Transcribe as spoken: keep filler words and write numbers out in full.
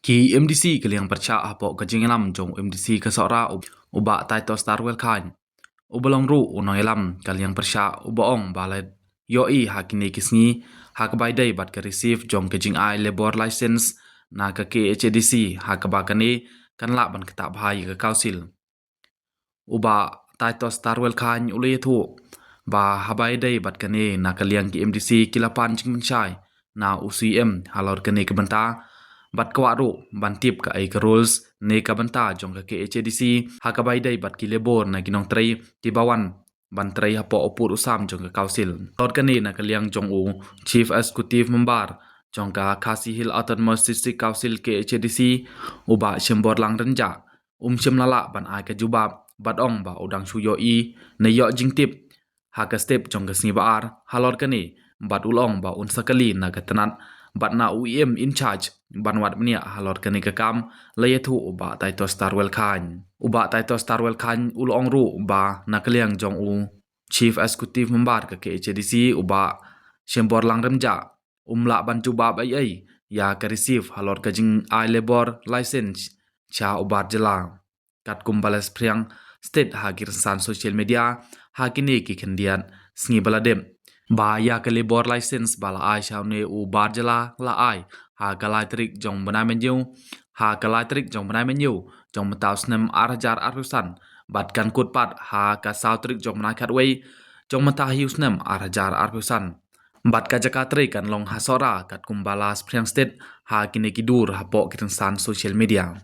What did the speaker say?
Ki MDC ka liang pyrshah hapoh ka jingïalam jong u MDC ka Sohra u, u Bah Titus Tarwel Chyne, uba long ruh u nongïalam ka liang pyrshah, uba ong ba la ïohi ha kine ki sngi ha kaba ïadei bad ka receive jong ka jingai labour license na ka KHADC, ha kaba kane kan lah ban ktah bha ïa ka council. U Bah Titus Tarwel Chyne u la ïathuh ba haba ïadei bad kane, na ka liang ki MDC ki la pan jingpynshai na u CEM halor kane ka bynta, bad kwah ruh ban tip kaei ka rules ne ka bynta jong ka KHADC ha kaba ïadei bad ki labour ne ki nongtrei kiba wan ban trei hapoh u pud u sam jong ka council. Halor kane, na ka liang jong u Chief Executive Member jong ka Khasi Hills Autonomous District Council, KHADC, u Bah Shimbor Lang Rynjah, um shym la lah ban ai ka jubab bad ong ba u dang shu ïohi ne ïoh jingtip ha ka step jong ka sngi ba ar halor kane, bad u la ong ba un sa kylli na ka tnat bad na u EM in charge ban wad bniah halor kane ka kam, la ïathuh u Bah Titus Tarwel Chyne. U Bah Titus Tarwel Chyne u la ong ruh ba na ka liang jong u Chief Executive Member ka KHADC, u Bah Shimbor Lang Rynjah, um lah ban jubab ei ei ïa ka receive halor ka jingai labour license sha u bar jylla, katkum ba la shephrang stet ha ki rynsan social media ha kine ki khyndiat sngi ba la dep, ba ïa ka labour license ba la ai sha une u bar jylla la ai ha ka lai tarik jong u bnai Mynsngi, ha ka lai tarik jong u bnai Mynsngi jong mynta u snem ar hajar arphew san, bad kan kut pat ha ka saw tarik jong u bnai Khatwei jong mynta hi u snem ar hajar arphew san. Bad ka jaka trei kan long ha Sohra, katkum ba la shephrang stet ha kine ki dur hapoh ki rynsan social media.